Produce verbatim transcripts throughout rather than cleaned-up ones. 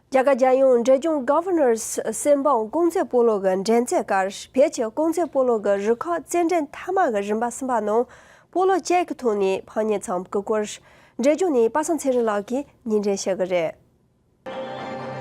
རྒྱ་གར་རྒྱལ་ཡོངས་འབྲས་ལྗོངས་Governors་སེམས་ཕམ་རྐང་རྩེད་སྤོ་ལོ་གི་འགྲན་རྩོད་ཁར་བོད་ཀྱི་རྐང་རྩེད་སྤོ་ལོ་གི་རུ་ཁག་རྩེད་འགྲན་མཐའ་མ་གི་རིམ་པ་གསུམ་པ་ནང་སྤོ་ལོ་གཅིག་གི་ཐོག་ནས་ཕམ་ཉེས་མཚམས་བཀོད་སྐོར། འབྲས་ལྗོངས་ནས་པ་སངས་ཚེ་རིང་ལགས་ཀྱིས་སྙན་སྒྲོན་ཞུ་གི་རེད།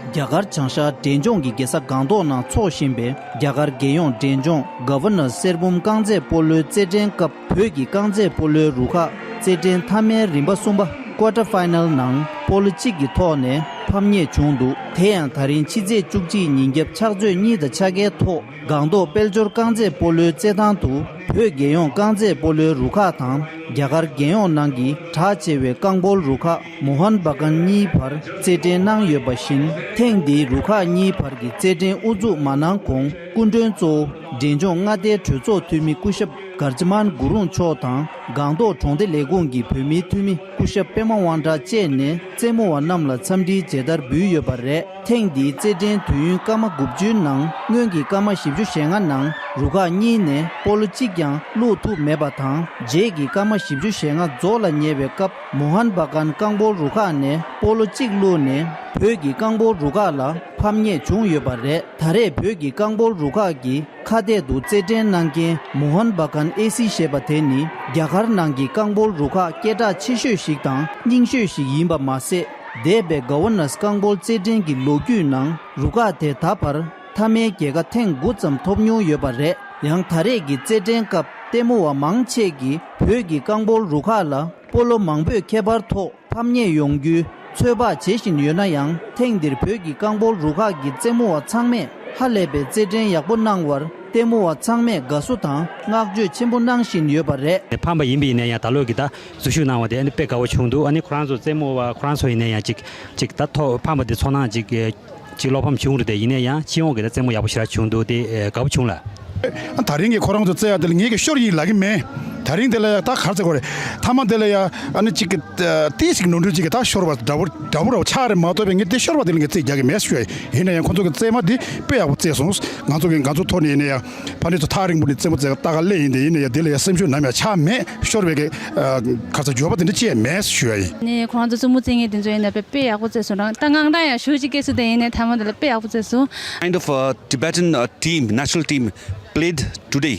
རྒྱ་གར་བྱང་ཤར་འབྲས་ལྗོངས་ཀྱི་རྒྱལ་ས་སྒང་ཏོག་ནང་འཚོགས་བཞིན་པའི་རྒྱ་གར་རྒྱལ་ཡོངས་འབྲས་ལྗོངས་Governors་གསེར་བུམ་རྐང་རྩེད་སྤོ་ལོའི་རྩེད་འགྲན་སྐབས་བོད་ཀྱི་རྐང་རྩེད་སྤོ་ལོའི་རུ་ཁག་རྩེད་འགྲན་མཐའ་མའི་རིམ་པ་གསུམ་པ་Quarter Final་ནང་སྤོ་ལོ་གཅིག་གི་ཐོག་ནས་ཕམ་ཉེས་བྱུང་འདུག་དེ་ཡང་ད་རིང་ཕྱི་ཚེས་བཅུ་གཅིག་ཉིན་རྒྱབ་ཕྱག་ཚོད་གཉིས་དང་ཕྱེད་ཀའི་ཐོག་སྒང་ཏོག་དཔལ་འབྱོར་རྐང་རྩེད་སྤོ་ལོའི་རྩེད་ཐང་དུ་བོད་རྒྱལ་ཡོངས་རྐང་རྩེད་སྤོ་ལོའི་རུ་ཁག་དང་རྒྱ་གར་རྒྱལ་ཡོངས་ནང་གི་གྲགས་ཆེ་བའི་རྐང་སྤོལ་རུ་ཁག་མོ་ཧན་བྷ་གན་གཉིས་བར་རྩེད་འགྲན་གནང་ཡོད་པ་བཞིན། ཐེངས་འདིའི་རུ་ཁག་གཉིས་བར་གྱི་རྩེད་འགྲན་དབུ་འཛུགས་མ་གནང་གོང་སྐུ་མགྲོན་གཙོ་བོ་འབྲས་ལྗོངས་མངའ་སྡེའི་གྲོས་ཚོགས་འཐུས་མི་སྐུ་ཞབས་གར་ཅི་མན་གུ་རུང་མཆོག་དང་སྒང་ཏོག་གྲོང་སྡེ་ལས་ཁུངས་ཀྱི་བོད་མིའི་འཐུས་མི་སྐུ་ཞབས་པད་མ་དབང་གྲགས་བཅས་ནས་རྩེད་མོ་བ་རྣམས་ལ་འཚམས་འདྲིའི་མཇལ་དར་འབུལ་ཡོད་པ་རེད། ཐེངས་འདིའི་རྩེད་འགྲན་དུས་ཡུན་སྐར་མ་དགུ་བཅུའི་ནང་སྔོན་གྱི་སྐར་མ་བཞི་བཅུ་ཞེ་ལྔ་ནང་རུ་ཁག་གཉིས་ནས་སྤོ་ལོ་གཅིག་ཀྱང་བླུགས་ཐུབ་མེད་པ་དང་། རྗེས་ཀྱི་སྐར་མ་བཞི་བཅུ་ཞེ་ལྔ་རྫོགས་ལ་ཉེ་བའི་སྐབས་མོ་ཧན་བྷ་གན་རྐང་སྤོལ་རུ་ཁག་ནས་སྤོ་ལོ་གཅིག་བླུགས་ནས་བོད་ཀྱི་རྐང་སྤོལ་རུ་ཁག་ལ་ཕམ་ཉེས་བྱུང་ཡོད་པ་རེད། ད་རེས་བོད་ཀྱི་རྐང་སྤོལ་རུ་ཁག་གིས་ཁ་གཏད་དུ་རྩེད་འགྲན་གནང་མཁན་མོ་ཧན་བྷ་གན་ཨེ་སི་ཞེས་པ་དེ་ནི་རྒྱ་གར་ནང་གི་རྐང་སྤོལ་རུ་ཁག་སྐད་གྲགས་ཆེ་ཤོས་ཤིག་དང་རྙིང་ཤོས་ཤིག་ཡིན་པ་མ་ཟད། འདས་པའི་Governors་རྐང་སྤོལ་རྩེད་འགྲན་གྱི་ལོ་རྒྱུས་ནང་རུ་ཁག་དེ་ད་བར་མཐའ་མའི་རྒྱལ་ཁ་ཐེངས་དགུ་ཙམ་ཐོབ་མྱོང་ཡོད་པ་རེད། ཡང་ད་རེས་ཀྱི་རྩེད་འགྲན་སྐབས་ལྟད་མོ་བ་མང་ཆེ་གིས་བོད་ཀྱི་རྐང་སྤོལ་རུ་ཁག་ལ་སྤོ་ལོ་མང་པོས་ཁྱད་པར་ཐོག་ཕམ་ཉེས་ཡོང་རྒྱུའི་ཚོད་དཔག་བྱེད་བཞིན་ཡོད་ན་ཡང་། ཐེངས་འདིར་བོད་ཀྱི་རྐང་སྤོལ་རུ་ཁག་གི་རྩེད་མོ་བ་ཚང་མས་ཧ་ལས་པའི་རྩེད་འགྲན་ཡག་པོ་གནང་བར་ལྟད་མོ་བ་ཚང་མས་དགའ་བསུ་དང་བསྔགས་བརྗོད་ཆེན་པོ་གནང་བཞིན་ཡོད་པ་རེད། ཕམ་པ་ཡིན་པ་ཡིན་ན་ཡང་ད་ལོ་གི་ད་འཛུལ་ཞུགས་གནང་བ་དེ་ཨ་ནི་དཔེ་དགའ་བོ་བྱུང་འདུག་ཨ་ནི་ཁོ་རང་ཚོ་རྩེད་མོ་བ་ཁོ་རང་ཚོ་ཡིན་ན་ཡང་ཅིག་ཅིག་ད་ཐོག་ཕམ་པ་དེ་ཚོར་སྣང་ཅིག་ཅིག་བློ་ཕམ་བྱུང་རེད་དེ། ཡིན་ན་ཡང་སྤྱི་ཡོངས་ཀྱི་ད་རྩེད་མོ་ཡག་པོ་ཞེ་དྲག་བྱུང་འདུག་དེ་དགའ་བོ་བྱུང་ལ། ད་རིང་གི་ཁོ་རང་ཚོ་རྩེ་ཡ་དེ་ལ་ངེད་ཀྱི་ཤོར་ཡིན་ལབ་ཀྱི་མེད། ད་རིང་དེ་ལ་ཡ་ད་ག་རེ་ཟེར་དགོས་རེད། མཐའ་མ་དེ་ལ་ཡ་ཨ་ནི་གཅིག་གི་ཏི་ཞིག་ནོར་འཁྲུལ་གཅིག་གི་ད་ཤོར་བ་འདྲ་པོ་འདྲ་པོ་ར་ཆགས་རེད་མ་གཏོགས་པའི་ངས་དེ་ཤོར་བ་དེ་ལ་ངས་རྩིས་རྒྱག་གི་མེད་ཞུ་ཡ་ཡིན། ཡིན་ན་ཡང་ཁོ་ཚོ་གི་རྩེད་མ་དེ་དཔེ་ཡག་པོ་རྩེས་སོང་། ང་ཚོ་གི་ང་ཚོ་ཐོག་ནས་ཡིན་ན་ཡང་ཕ་ནས་ཚོ་ཐག་རིང་པོ་ནས་རྩེད་མོ་རྩེ་ག་ལྟ་ག་སླེབས་ཡིན། དེ་ཡིན་ན་ཡང་དེ་ལ་ཡ་སེམས་ཤུགས་ནམ་ཡང་ཆག་མེད། ཤོར་བའི་གི་ཁ་ཚ་འགྱོད་པ་དེ་འདྲ་ཅི་ཡང་མེད་ཞུ་ཡ་ཡིན། ནས་ཁོ་རང་ཚོ་རྩེད་མོ་རྩེ་མཁན་དེ་ཚོ་ཡིན་ན་དཔེ་དཔེ་ཡག་པོ་རྩེས་སོང་རང་། ད་ངང་ད་ཡང་ཞུ་ཅིག་སྐད་སུ་དེ་ཡིན་ནས་ཐ་མ་དེ་ལ་དཔེ་ཡག་པོ་རྩེས་སོང་། Kind of a Tibetan uh, team, national team played today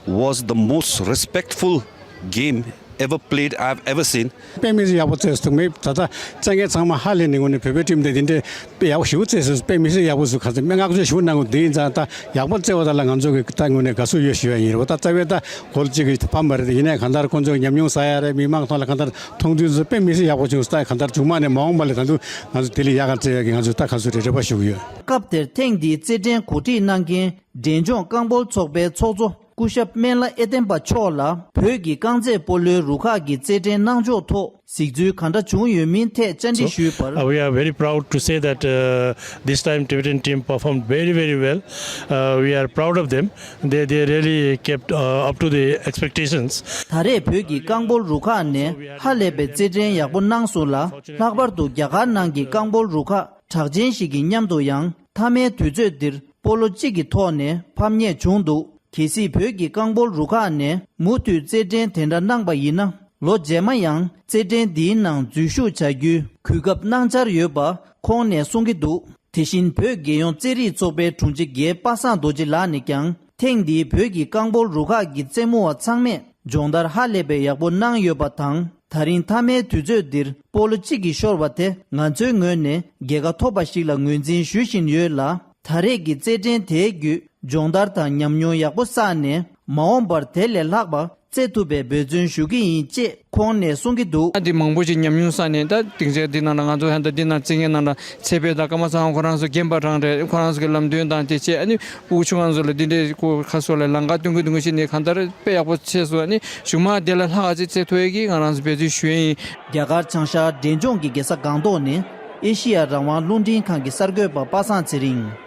was the most respectful game ever played I've ever seen. དཔེ་མི་སྲིད་ཡག་པོ་རྩེས་སོང་། མི་ད་ལྟ་རྩེད་མཁན་ཚང་མ་ཧ་ལས་ནས་ངོ་ནས་བོད་པའི་ཊིམ་དེ་འདི་འདྲའི་དཔེ་ཡག་པོ་ཞེ་པོ་རྩེས་སོང་། དཔེ་མི་སྲིད་ཡག་པོ་བཟོས། ཁ་ཚ་མི་བསྔགས་བརྗོད་ཞེ་པོ་གནང་དགོས། འདི་ཡིན་ཙང་ད་ཡག་པོ་རྩེ་བ་དག་ལ་ང་ཚོ་གི་ད་ངོ་ནས་དགའ་བསུ་ཡོད་ཞུ་ཡ་ཡིན། རེད་པ། ད་རྩ་བའི་ད་གོ་ལ་གཅིག་གི་ཕམ་པ་རེད། ཡིན་ནའི་གང་ལྟར་ཁོང་ཚོ་གི་ཉམས་མྱོང་བསགས་ཡ་རེད། མི་མང་ཐོག་ལ་གང་ལྟར་མཐོང་དུས་ཚོ་དཔེ་མི་སྲིད་ཡག་པོ་བྱུང་། ད་གང་ལྟར་མཇུག་མ་ནས་མ་འོངས་པ་ལ་ད་དུང་ང་ཚོ་དེ་ལས་ཡག་ག་རྩེ་ཡ་གི་ང་ཚོ་ད་ཁ་སུ་རེ་རེ་བ་ཞུ་གི་ཡོད། སྐབས་དེར་ཐེངས་འདིའི་རྩེད་འགྲན་གོ་སྒྲིག་གནང་མཁན་འབྲས་ལྗོངས་རྐང་སྤོལ་ཚོགས་པའི་ཚོགས་གཙོ་སྐུ་ཞབས་སྨན་བླ་ཨེ་བརྟན་པ་མཆོག་ལ་བོད་ཀྱི་རྐང་རྩེད་སྤོ་ལོའི་རུ་ཁག་གི་རྩེད་འགྲན་གནང་ཕྱོགས་ཐོག་གཟིགས་ཚུལ་ག་འདྲ་བྱུང་ཡོད་མིན་ཐད་བཅར་འདྲི་ཞུས་པར། Uh, we are very proud to say that uh, this time Tibetan team performed very, very well. Uh, we are proud of them. They, they really kept uh, up to the expectations. ད་རེས་བོད་ཀྱི་རྐང་སྤོལ་རུ་ཁག་ནས་ཧ་ལས་པའི་རྩེད་འགྲན་ཡག་པོ་གནང་སོང་ལ། ལྷག་པར་དུ་རྒྱ་གར་ནང་གི་རྐང་སྤོལ་རུ་ཁག་གྲགས་ཅན་ཞིག་གི་མཉམ་དུ་ཡང་མཐའ་མའི་དུས་ཚོད་འདིར་སྤོ་ལོ་གཅིག་གི་ཐོག་ནས་ཕམ་ཉེས་བྱུང་འདུག་གལ་སྲིད་བོད་ཀྱི་རྐང་སྤོལ་རུ་ཁག་ནས་མུ་མཐུད་རྩེད་འགྲན་དེ་འདྲ་གནང་པ་ཡིན་ན། ལོ་རྗེས་མ་ཡང་རྩེད་འགྲན་འདིའི་ནང་འཛུལ་ཞུགས་བྱ་རྒྱུའི་གོ་སྐབས་གནང་འཆར་ཡོད་པ་ཁོང་ནས་གསུང་གི་འདུག་དེ་བཞིན་བོད་རྒྱལ་ཡོངས་རྩེད་རིགས་ཚོགས་པའི་དྲུང་ཆེ་རྒན་པ་སངས་རྡོ་རྗེ་ལགས་ནས་ཀྱང་། ཐེངས་འདིའི་བོད་ཀྱི་རྐང་སྤོལ་རུ་ཁག་གི་རྩེད་མོ་བ་ཚང་མས་སྦྱོང་བརྡར་ཧ་ལས་པའི་ཡག་པོ་གནང་ཡོད་པ་དང་། ད་རིང་མཐའ་མའི་དུས་ཚོད་འདིར་སྤོ་ལོ་གཅིག་གིས་ཤོར་བ་དེ་ང་ཚོའི་ངོས་ནས་རྒྱལ་ཁ་ཐོབ་པ་ཞིག་ལ་ངོས་འཛིན་ཞུ་བཞིན་ཡོད་ལ། ད་རེས་ཀྱི་རྩེད་འགྲན་དེའི་བརྒྱུད་སྦྱོང་བརྡར་དང་ཉམས་མྱོང་ཡག་པོ་བསགས་ནས། མ་འོངས་པར་དེ་ལས་ལྷག་པ་རྩེད་ཐུབ་པའི་འབད་བརྩོན་ཞུ་གི་ཡིན་ཅེས་ཁོང་ནས་གསུང་གི་འདུག་འདི་མང་པོ་ཞིག་ཉམས་མྱོང་བསགས་ནས། ད་སྡིངས་ཆ་འདི་ནང་ལ་ང་ཚོ་ཧན་ད་འདི་ནང་རྩེད་མཁན་ནང་ལ་ཚེ་འཕེལ་དང་ཀརྨ་ཚེ་དབང་ཁོ་རང་ཚོ་རྒན་པ་རང་རེད། ཁོ་རང་ཚོ་གི་ལམ་སྟོན་དང་དེ་བྱས། ཨ་ནི་སྤུ་གུ་ཆུང་ང་ཚོ་ལ་འདི་འདྲའི་ཁོ་ཁ་སོ་ལ་ལམ་ཁ་སྟོན་གི་འདུག་གི་ཞིག་ནས་གང་ལྟར་དཔེ་ཡག་པོ་བྱས་སོང་། ཨ་ནི་གཞུག་མ་དེ་ལས་ལྷག་ཅིག་རྩེད་ཐུབ་ཡས་ཀྱི་ང་རང་ཚོ་འབད་བརྩོན་ཞུ་ཡས་ཡིན། རྒྱ་གར་བྱང་ཤར་འབྲས་ལྗོངས་ཀྱི་རྒྱལ་ས་སྒང་ཏོག་ནས་ཨེ་ཤེ་ཡ་རང་དབང་རླུང་འཕྲིན་ཁང་གི་གསར་འགོད་པ་པ་སངས་ཚེ་རིང་།